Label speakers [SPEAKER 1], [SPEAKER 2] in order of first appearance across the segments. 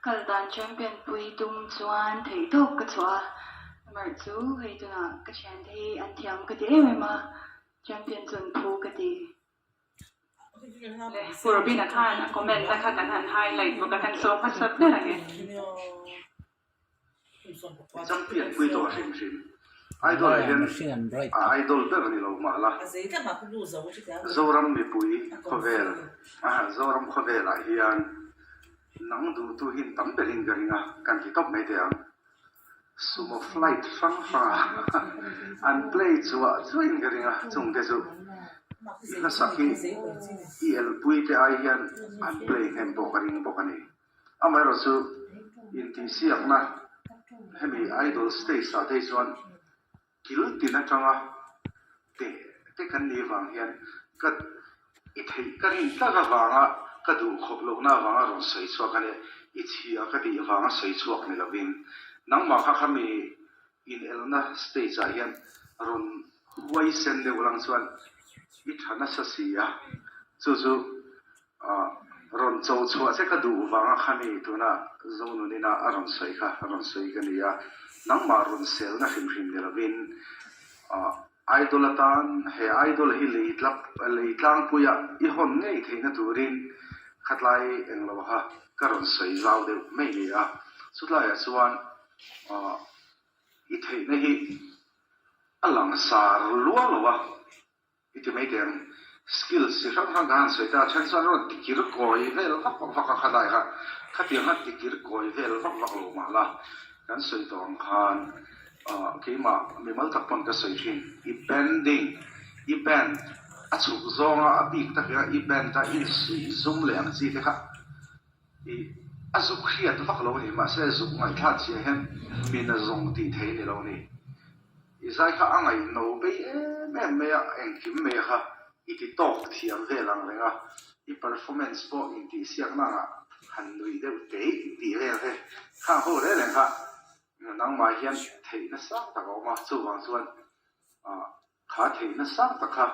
[SPEAKER 1] Kal dan champion pui tum chuan theihtawp ka chhuah a, amaherawh chu hei tunah ka thiante hi an thiam ka ti em em a, champion chu an phu ka ti.
[SPEAKER 2] Le Pu Robina khan a comment na kha kan han highlight bawk a, kan sawm hmasa ber ang e.
[SPEAKER 3] Champion pui tawh hrim hrim. Idol ah hian a idol ber ni lo mah la. Zoram mipui khawvel Zoram khawvel ah hian nang duhtu hi tam berin ka ring a, kan ti tawp mai teh ang. Sumo flight hrang hrang a an play chuah chuahin ka ring a, chungte chu i hlasak hi i elpui te ai hian an play hnem pawh ka ring bawk a ni. Amaherawhchu intihsiakna hemi idol stage ah te hi chuan kil tin atanga teh te kan nih vang hian ka i theih ka rin tak avanga ka duh khawp lohna avanga rawn sawi chhuak a nia, i chhia ka tih vanga sawi chhuak ni lovin nangmah kha khami inelna stage ah hian rawn huai sen deuh lang chuan i tha nasa si a, chu chu Rawn cho chhuah che ka duh vanga khami tuna Zonunina a rawn sawi kha a rawn sawi ka ni a, nangmah rawn selna hrim hrim ni lovin Idol atan he Idol hi lei tlap lei tlangpuia i hawn ngei theihna turin khatlai englo kha ka rawn sawi zau deuh mai ni a, chutlaiah chuan i theihna hi a langsar luah lo a. I ti mai teh ang. Skills chi hrang hrang ka han sawi ta a, then chuan rawn tikir kawi vel vak vak a khalai kha, khatiang khan tikir kawi vel vak vak lo mah la, kan sawi tawh ang khan keimah mimal tak pawn ka sawi thin, i bending, i bend a chhuk zawnga a bik tak ila i bend a insuih zum leh ang chi te kha i a zuk hriat vak lo a ni, mahse zuk ngaihthlak chiah hian min a zawng tih thei a ni lo a ni. I zai kha a ngaihno bei em em mai a, engkim mai kha i ti tawk thiam vel ang reng a, i performance pawh intihsiakna angah han nuih deuh teih tih vel te kha ho reng reng kha nangmah hian theihna sang tak a awm a, chuvang chuan kha theihna sang tak kha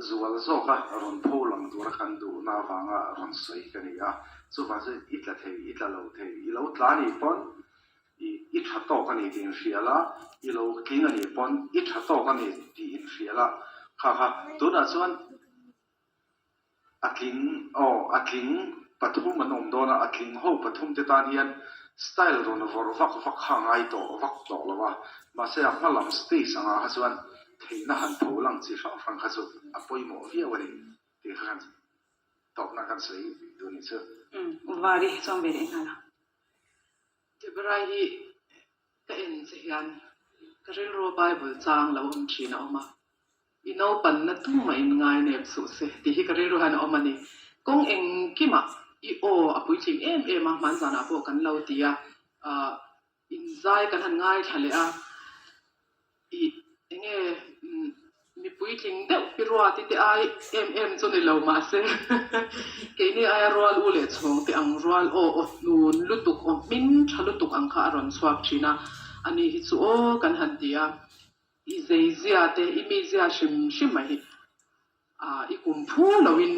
[SPEAKER 3] zual zawka rawn pho lang tura kan duhna avanga rawn sawi ka ni a, chuvang chuan i tla thei, i tla lo thei, i lo tla anih pawn i i tha tawk a ni tih inhria la, i lo tling a nih pawn i tha tawk a ni tih inhria la, kha kha tunah chuan a tling aw a tling pathum an awm dawn a, a tling ho pathum te tan hian style rawn vawrh vak vak kha a ngai tawh vak tawh lo a, mahse a hma lam stage angah kha chuan theihna han tho lang chi hrang hrang kha chu a pawimawh viau a ni tih kha kan tawpna kan sawi duh ni chu.
[SPEAKER 2] Umm Vari chuan ve leh nghal a. Deborah hi ka en che hian ka rilru Bible chang lo awm thin a awm a, i naupanna tumah in ngai nep suh se tih hi ka rilru hian a awm a ni. Kawng engkimah i aw a puitling em em a, hmanzanah pawh kan lo ti a, ah inzai kan han ngaithla leh a, I enge mi puitling deuh pi ruati te ai em em chu ni lo mahse keini aia rual u leh chhawng te ang rual aw aw hnun lutuk aw hming tha lutuk ang kha a rawn chhuak thin a, ani hi chu aw kan han ti a, i zeizia te i mizia hrim hrim mai hi Ah, i kum phu loin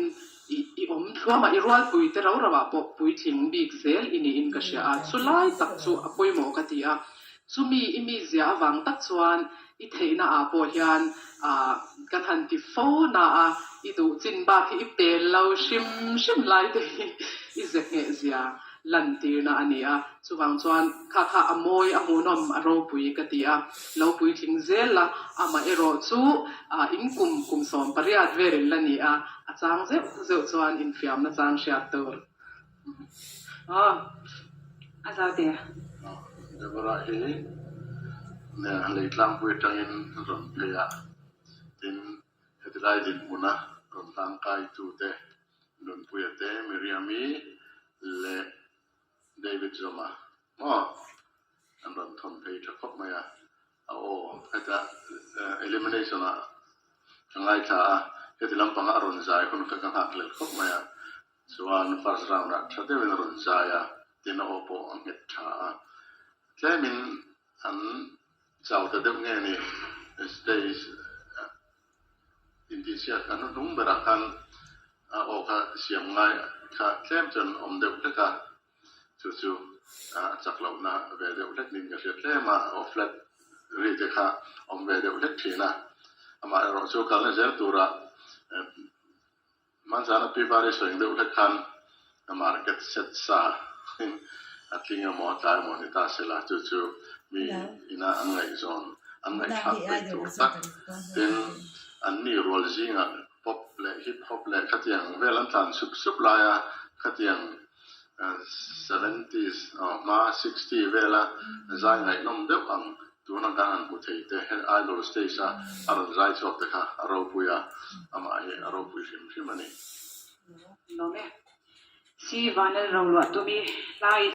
[SPEAKER 2] i i awm thluam a, i rualpui te rau rauah pawh puitling bik zel i niin ka hria a, chulai tak chu a pawimawh ka ti a, chumi i mizia avang tak chuan i theihna ah pawh hian ah kan han ti fo na a, i duh chin bak hi i pel lo hrim hrim lai te hi i ze ngheh zia lantirna a ni a, chuvang chuan kha kha a mawi a hmuhnawm a ropui ka ti a, lo puitling zel la, amah erawh chu in kum kum 18 vel in la ni a, a chang zeuh zeuh chuan infiamna chang hriat tur
[SPEAKER 1] a zau teh a.
[SPEAKER 4] Deborah hi lei tlangpui atangin rawn phei a, tin Hetilai dinhmuna rawn hlangkaitute Nunpuia te, Miriam-i leh David Zoma maw an rawn thawn phei tha khawp mai a, a aw heta elimination ah ka ngaithla a, heti lampanga a rawn zai hun kha ka nghak lel khawp mai a, chuan first round ah tha deuhin a rawn zai a, tin a aw pawh a nghet tha a, tlemin an chau ta deuh nge ni stage Intihsiak an hnung berah khan a aw kha siam ngai kha tlem chuan awm deuh hlek a. Chu chu a chak lohna ve deuh hlek niin ka hriat tlem a, aw flat ri te kha awm ve deuh hlek thin a. Amaherawh chu kalna zel tura Hmanzana Pi Vari sawi deuh hlek khan market set sa a tling emaw a tlai emaw ni ta se la, chu chu mi ina an ngaihzawn an ngaihthlak peih tur tak. Tin, an ni rual zingah pop leh hip hop leh khatiang vel an tlan sup sup lai a, khatiang seventies hma sixty vela zai ngaihnawm deuh ang Tuna kan han hmu thei te he idol stage a a rawn zai chhuak te kha a ropui a, amah hi a ropui hrim hrim a ni.
[SPEAKER 1] Lawm e. Si Vanel Roluah Tumi hlai.